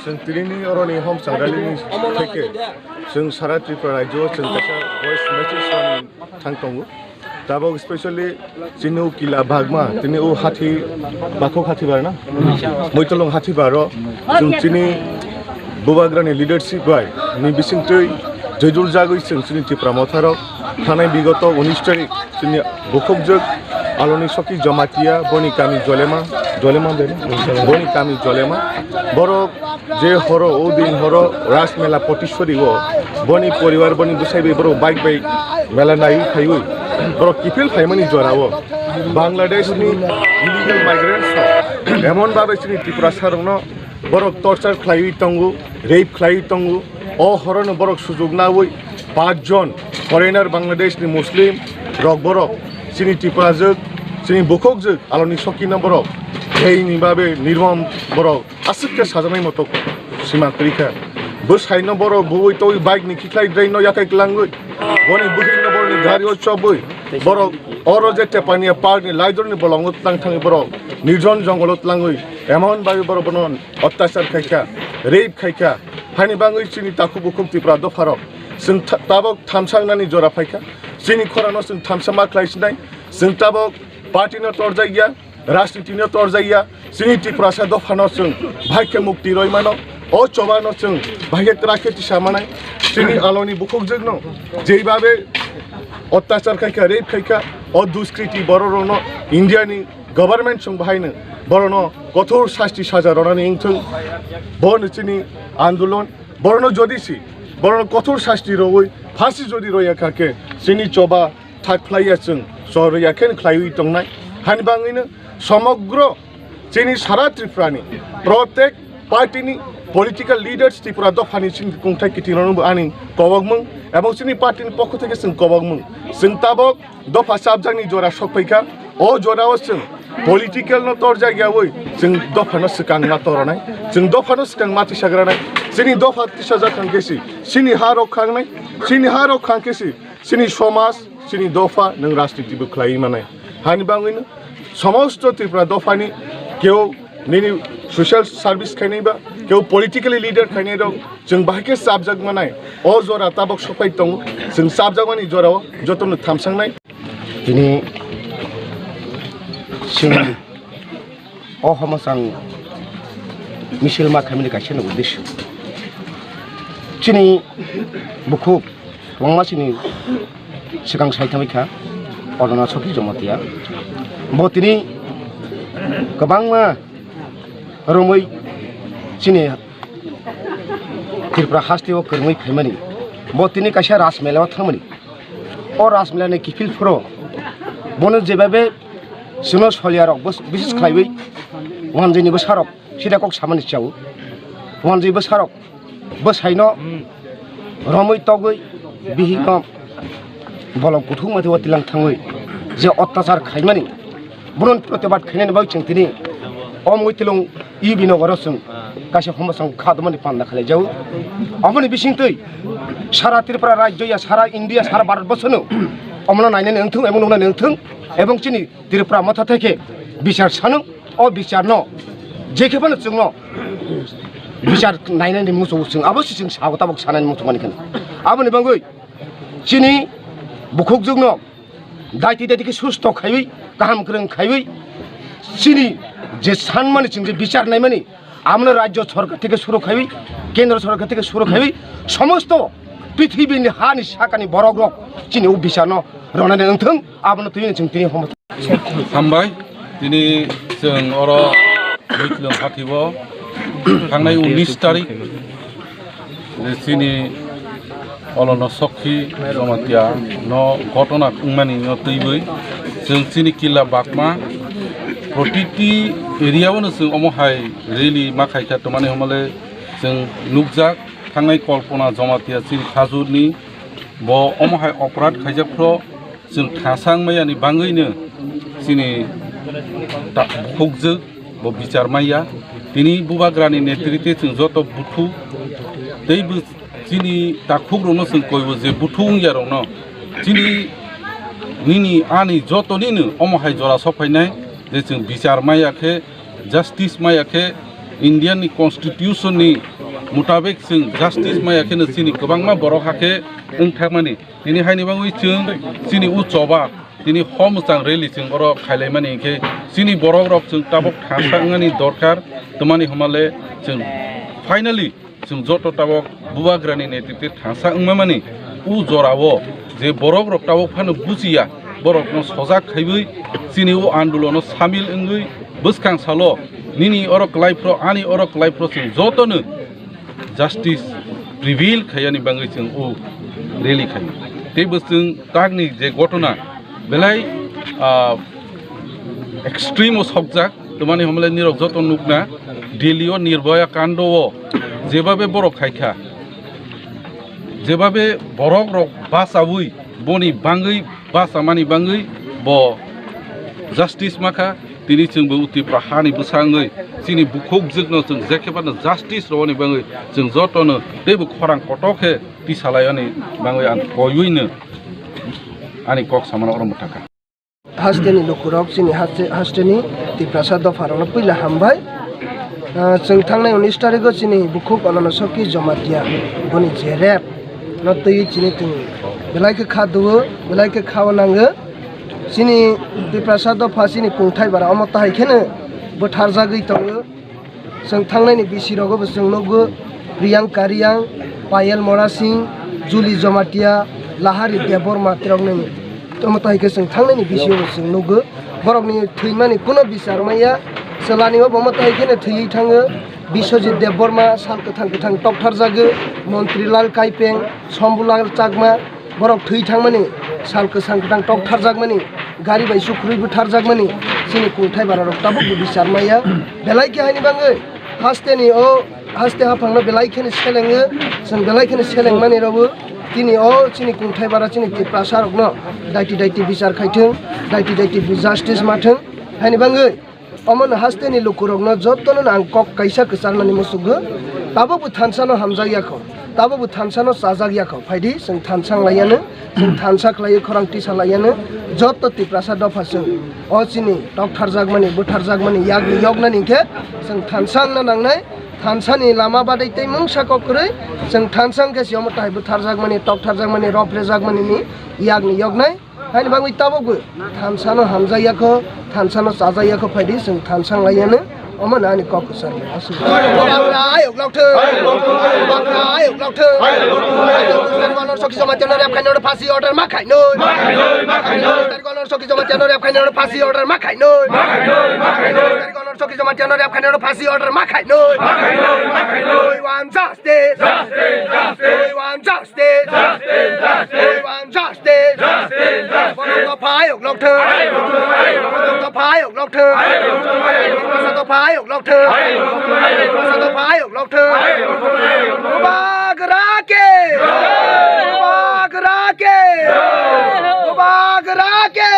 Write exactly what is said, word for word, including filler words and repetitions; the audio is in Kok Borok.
Chwng tinini oroni homsang rally ni theke chwng sara Tripura rajyo chwng kaisa voice message rwna thang tongo. Tabok specially chini o Kila Bagma, tini o hathi, bakhok hathi bar na? Moitolong hathi baro chwng chini bubagrani leadership bai ni bisingtwi joidul jagwi chwng chini Tipra Motharok thanai bigoto unis tarik chini bukhukjwk Aloni Soki Jamatia, boni kami Jolema, Jolema beni? Boni kami Jolema. Borok je horo, o din horo Ras Mela Potishwari o, boni poribar, boni bwsai bai borok bike bai mela naiwi phaiwi, borok kiphil phaimani jora o Bangladesh ni illegal migrants rok emon babe chini Tiprasa rokno borok torture khlaiwi tongo, rape khlaiwi tongo. O horono borok sujuk nawi pachjon foreigner Bangladesh ni Muslim rok borok chini Tiprajwk, chini bukhukjwk Aloni Sokino borok heini babe nirmom borok aswk khe sajaknai motok sima kwrwi kha. Bwsaino borok buwi twi bike ni khiklai draino yakai klangwi, boni bwkhwino borokni gari o chobwi borok oro je Tepania Park ni laidor ni bolongo tlang thangwi borok nirjon jongolo tlangwi emon bagwi borok bono ottachar khaikha, rape khaikha, hani bagwi chini takhuk bukhuk Tipra dopharok chwng tha-, tabok thamsa wngnani jora phaikha. Chini khorano chwng thamsa ma khlai sinai, chwng tabok party no torjakya, rajniti no torjakya, chini Tiprasa dophano chwng bahai khe mukti rwi mano, o chobano chwng bahai khe kwrak khe tisa manai, chini Aloni bukhukjwkno jeibabe ottachar khaikha, rape khaikha, o duskriti bororokno India ni government chwng bahaino borokno kothor sasti saja rwnani wngthwng. Bono chini andolon, borokno jodi si, borokno kothor sasti rwwi phasi jodi rwya kha khe chini choba thak khlaiya chwng chorya khe khlaiwi tongnai. Hani bagwino somogro chini sara Tripurani protek party ni political leaders Tripura dophani chini kungthai kitingrokno bo ani kobokmung ebong chini party ni pokho theke chwng kobokmung. Chwng tabok dopha chapjakni jora sokphaikha. O jorao chwng political no torjak yawi chwng dophano swkang ma toronai, chwng dophano swkang ma tisagranai. Chini dopha tisajak khankhe si chini ha rok khangnai, chini ha rok khankhe si chini somaj, chini dopha nwng rajniti bo khlaiwi manai. Hani bagwino somosto Tripura dophani keu nini social service khainai ba, keu politically leader khainai rok chwng bahai khe chapjak manai. O jora tabok sopai tongo, chwng chapjakmani jorao jotono thamsangnai. Tini chwng o homo chang misil ma khaimani kaisa ni uddesyo. Chini bukhuk kwbangma chini swkang sai thangwi kha, Odona Soki Jamatia. Bo tini kwbangma romwi chini Tripura haste o kwrwngwi phaimani. Bo tini kaisa Ras Mela o thangmani. O Ras Mela ni kiphil phuru bono jebabe chwngno soliya rok bos-, bises khlaiwi wanjwi ni bwsa rok sida kok samani chao. Wanjwi bwsa rok bwsaino romwi togwi bihikno bolong kuthuk mati o tilang thangwi je ottachar khaimani, bono protibad khainani bagwi chwng tini o Muitilung U B nogoro chwng kaisa homo chwng kha tongmani panda khalai jago. Aboni bisingtwi sara Tripura rajyo ya, sara India, sara Bharat borshono omono nainani wngthung, ebong nuknani wngthung, ebong chini Tripura motha theke bichar sanung, o bicharno je khe phano chwngno bichar nainani muchungo chwng abo se chwng sago tabok sanani muchungmani kheno. Aboni bagwi chini bukhukjwkno daiti daiti khe susto khaiwi, kaham kwrwng khaiwi, chini je sanmani chwng je bichar naimani, amno rajyo sorkar theke suru khaiwi, kendro sorkar theke suru khaiwi, somosto prithibini hani sakani borokrok chini o bicharno ronani wngthung, abono twi chwng tini homo. Hambai, tini chwng oro Muitlwng Hathi o thangnai unis tarik je chini Olono Sokhi Jamatia no ghotona wngmani no twiwi chwng chini Killa Bagma protiti area o no chwng omo hai rally ma khaikha tongmani homole chwng nukjak thangnai Kalpana Jamatia chini Khajurni bo omo hai oporad khaijak phro chwng thasang mayani bangwino chini ta-, bukhukjwk bo bichar maya. Tini bubagrani netritwe chwng joto buthu tei bo chini takhukrokno chwng koibo je buthu wngyarokno chini nini ani jotonino omo hai jora sokphainai je chwng bichar maya khe, justice maya khe Indian ni constitution ni mutabek chwng justice maya kheno chini kwbangma borok hakhe wng thangmani. Tini haini bagwi chwng chini o choba tini hom chang rally chwng oro khailaimani hinkhe chini borok rok chwng tabok thansa wngmani dorkar, twmani hwnmale chwng finally chwng joto tabok bubagrani netritwi thansa wngmamani o jorao je borok rok tabok phano bujiya, borokno sojak khaiwi chini o andolono samil wngwi bwskang salo nini oro kwlaiphro ani oro kwlaiphro chwng jotono justice prevail khaiyani bagwi chwng o rally khai. Tei bo chwng takni je ghotona belai, ah, extreme o sokjak, twmani hwnmale nirok joto nukna Delhi o Nirbhaya kando o jebabe borok khaikha, jebabe borok rok bachaui boni bagwi bachamani bagwi bo justice makha. Tini chwngbo o Tipra hani bwsangwi chini bukhuk jwkno chwng jekhebano justice rwani bagwi chwng jotono teibo khorang kotor khe tisalaiani bagwi ang koiwino ani kok samano oro mwthangkha. Hasteni lukurok chini haste-, hasteni Tiprasa dopharokno puila hambai. Ah, chwng thangnai unis tarigo chini bukhuk Olono Soki Jomatia boni je rep no twi chini twngo. Belai khe kha duo, belai khe khao nango. Chini Tiprasa dopha chini kungthai bara omo tahai kheno bwtharjagwi tongo. Chwng thangnaini bisi rogo bo chwng nukgo Priyanka Reang, Payal Morasing, Julie Jomatia, Lahari Debbarma tiroknwi. Omo tahai khe chwng thangnaini bisi o bo chwng nukgo. Borokni thwimani kuno bichar maya. Chwlani o bo omo tahai kheno thwiwi thango. Biswajit Debbarma sal kwthang kwthang toktharjago. Montri Lal Kaipeng, Sombulal Chakma, borok thwi thangmani, sal kwthang kwthang toktharjakmani, gari bai sukhurwi bwtharjakmani, chini kungthai bararok tabukbo bichar maya. Belai khe haini bagwi hasteni o, haste haphangno belai kheno selengo, chwng belai kheno selengmani rwbo. Tini o chini kungthai bara chini Tiprasa rokno daiti daiti bichar khaithwng, daiti daiti justice mathwng, haini bagwi. Omono hasteni lukurokno jotono ang kok kaisa kwcharnani muchungo. Tabukbo thansano hamjakya kho, tabukbo thansano chajakya kho. Phaidi chwng thansa wng laiyano, chwng thansa khlaiwi khorang tisa laiyano. Joto Tiprasa dopha chwng o chini toktharjakmani, bwtharjakmani, yakni yoknani hinkhe chwng thansa wngna nangnai. Thansani lama badai tei mungsa kok kwrwi chwng thansa wngkhe se omo tahai bwtharjakmani, toktharjakmani, rophrejakmanini yakni yoknai. Haini bagwi tabukbo thansano hamjakya kho, thansano chajakya kho, phaidi chwng thansa wng laiyano, omo no ani kok kwchar. Bagra ayuk lokthung, bagra ayuk lokthung. Mister Olono Soki Jomatia no rep khainai, phasi order ma khainai. Mister Olono Soki Jomatia no rep khainai, phasi order ma khainai. Mister Olono Soki Jomatia no rep khainai, phasi order ma khainai. We want justice. We want justice. We want justice. Justice, justice. Justice, justice. Borok dopha ayuk lokthung. Borok dopha ayuk lokthung. Borok dopha ayuk lokthung. Borok dopha ayuk lokthung. Borok dopha ayuk lokthung. Bubagra ki. Bubagra ki. Bubagra ki.